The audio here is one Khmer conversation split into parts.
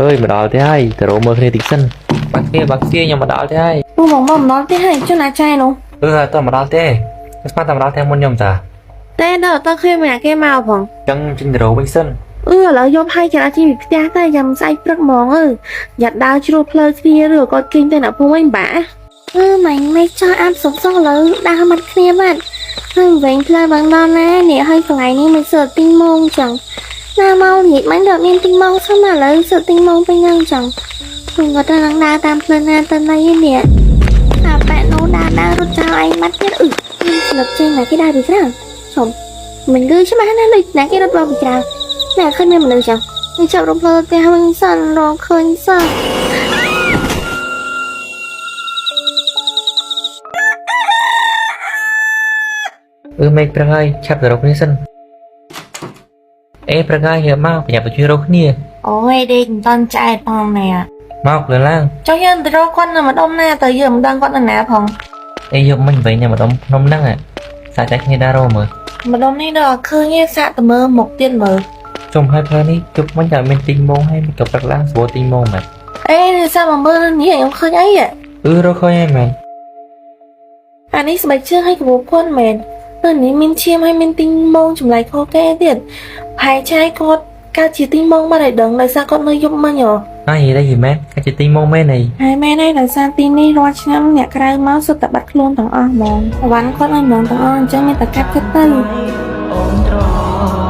អើយមកដល់ទេហើយទៅរកមើលគ្នាតិចសិនបាក់គ្នាបាក់គ្នាខ្ញុំមកដល់ទេហើយ ពូមកមកដល់ទេហើយចុះណាចៃនោះ អឺអត់តមកដល់ទេខ្ញុំស្មានតែមកដល់តែមុនខ្ញុំតា តែដល់អត់ឃើញម្នាក់គេមកផង ចឹងចេញទៅរកវិញសិន អឺឥឡូវយកហើយគេអាចជិះពីផ្ទះតែយ៉ាងស្អែកព្រឹកហ្មងអឺយ៉ាត់ដើរជ្រុះផ្លូវគ្នាឬក៏គាត់គេងទៅអ្នកភូមិវិញបាក់អឺម៉េចម៉េចចោះអាប់សុកសុកឥឡូវដើរមាត់គ្នាបាត់ហើយវិញផ្លូវបងដល់ណានេះហើយកន្លែងនេះមិនសើទីងម៉ងចឹងណាមកនិយាយមិនដល់មានទីងម៉ងសោះមកឥឡូវសើទីងម៉ងពេញហ្នឹងចឹងខ្ញុំក៏ទៅនឹងដើរតាមផ្លូវណាទៅណីនេះអាប៉ែនោះដើរដើររត់ចោលឯងបាត់ទៀតអឺខ្ញុំស្លឹកចេញណាគេដើរពីក្រៅជុំមិនលឺច្បាស់ណាស់ដូចណាគេរត់មកពីក្រៅ ណែឃើញមានមនុស្សចឹងខ្ញុំចាប់រំផ្លូវផ្ទះវិញសិនរកឃើញសិន អឺមេឃព្រឹកហើយឆាប់ទៅរកគ្នាសិនអេព្រឹកហើយហើមកប្រញាប់ទៅជួយរកគ្នា អូយដេកមិនតាន់ឆ្អែតផងណែ មកលឿនឡើង ចុះយើងទៅរកគាត់នៅម្ដុំណាទៅយើងមិនដឹងគាត់នៅណាផង អេយកមិញវិញនៅម្ដុំភ្នំហ្នឹងសាច់តែគ្នាដើររកមើល ម្ដុំនេះដល់ឃើញឯងសាកទៅមើលមុខទៀតមើល ជុំឲ្យផ្លូវនេះជប់មិញតែមានទីងម៉ងហើយមិនក៏ព្រឹកឡើងស្រួលទីងម៉ងមែន អេសាកមកមើលនេះខ្ញុំឃើញអីហ៎ អឺរកឃើញហើយមែន អានេះស្បែកជើងឲ្យក្បូរគាត់មែននៅនេះមានឈាមហើយមានទីងមងចម្លែកខកគេទៀតផែឆាយគាត់កើតជាទីងមងបាត់ឲ្យដឹងដោយសារគាត់នៅយប់មិញហ៎ ហើយនិយាយដែរយីមែនកាជាទីងម៉ងមែនអី ហើយមែនហើយដោយសារទីនេះរាល់ឆ្នាំអ្នកក្រៅមកសុទ្ធតែបាត់ខ្លួនទាំងអស់ហ្មងវ៉ាន់គាត់ឲ្យហ្មងទាំងអស់អញ្ចឹងមានតែកាត់ចិត្តទៅ អូនត្រឡ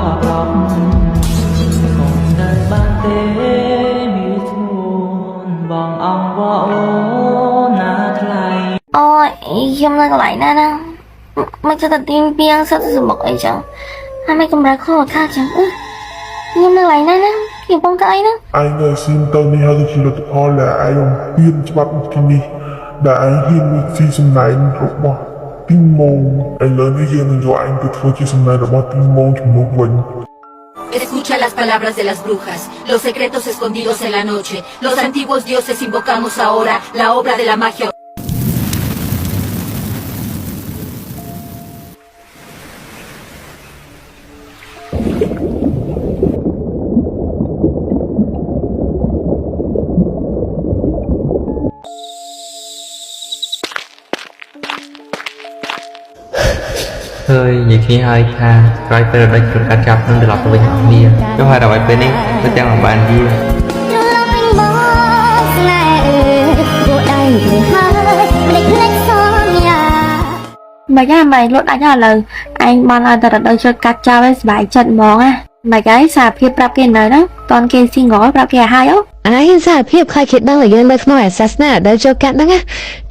ប់កុំនៅបានទេមានធ្ងន់បងអងវអូនណាថ្លៃ អូយខ្ញុំនៅកន្លែងណាណាមិនចិត្តតែទីពីងសិតសម្បុកអីចឹងហើយមិនកម្រើខខាចឹងអឺខ្ញុំនៅកន្លែងណាណាខ្ញុំកំពុងតែអីណា ឯងនៅស៊ីមទៅនេះហើយគឺជាលទ្ធផលដែលឯងបំពេញច្បាប់ទីនេះដែលឯងហ៊ានលួចស៊ីសំណែនរបស់ទីម៉ូឥឡូវនេះយើងនឹងយកឯងទៅធ្វើជាសំណែនរបស់ទីម៉ូជំនួសវិញ Escucha las palabras de las brujas, los secretos escondidos en la noche, los antiguos dioses invocamos ahora la obra de la magia. ហើយនិយាយគ្នាហើយថាក្រោយពេលរដូវជ្រុលកាត់ចាប់នឹងត្រឡប់ទៅវិញទាំងអស់គ្នាចុះហើយដល់ពេលនេះទៅទាំងមិនបានយូរ ត្រឡប់វិញមកស្នេហ៍ពួកដៃទៅហើយមិនភ្លេចសន្យា មិនហ่าមិនលត់អាចឥឡូវឯងបានឲ្យតែរដូវជិតកាត់ចោលឲ្យសុបាយចិត្តហ្មងណាមិនហើយសារភាពប្រាប់គេនៅហ្នឹងតនគេ single ប្រាប់គេឲ្យហើយអូ អាយសារភាពខ្លាចគេដឹងថាយើងនៅក្នុងអាសាសនាដែលចូលកាត់ហ្នឹងណា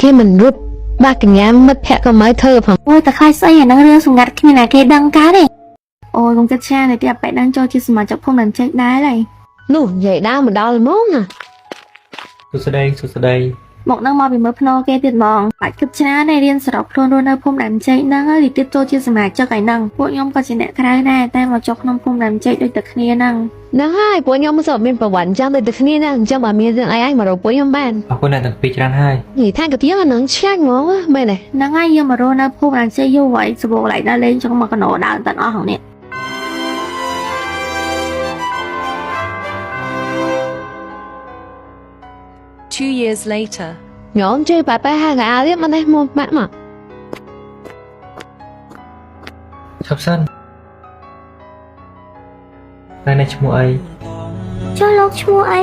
គេមិនរត់បាក់កញ្ញាមិត្តភក្តិក៏មកធ្វើផង អូយតែខ្លាចស្អីអាហ្នឹងរឿងសម្ងាត់គ្មានណាគេដឹងកើតទេអូយកុំគិតច្រើនតែទីអាប៉ែដឹងចូលជាសមាជិកភូមិដើមចេកដែរហើយ នោះនិយាយដើមមកដល់ហ្មងណា សួស្តីសួស្តី មកនឹងមកពីមើលភ្នោគេទៀតហ្មងបាច់គិតច្រើនទេរៀនសរុបខ្លួនរស់នៅភូមិដើមចេកហ្នឹងហើយទៀតចូលជាសមាជិកឯហ្នឹងពួកខ្ញុំក៏ជាអ្នកក្រៅដែរតែមកចុះក្នុងភូមិដើមចេកដូចតែគ្នាហ្នឹង ហ្នឹងហើយពួកខ្ញុំមិនសូវមានប្រវត្តិអញ្ចឹងដូចតែគ្នាណាអញ្ចឹងបើមានរឿងអីឯងមករកពួកខ្ញុំបាន អរគុណអ្នកទាំងពីរច្រើនហើយ និយាយថាកាទៀងអាហ្នឹងឆ្ងាញ់ហ្មងណាមែនទេ ហ្នឹងហើយយើងមករស់នៅភូមិដើមចេកយូរហើយសបោកឡៃដើរលេងចង់មកកណោដើរទាំងអស់ហ្នឹងនេះ 2 years later. ញោមជួយប៉ាប៉ាហាកៅអៅទៀតមកនេះមកម៉ាក់មក ឈប់សិនតែអ្នកឈ្មោះអី ចុះលោកឈ្មោះអី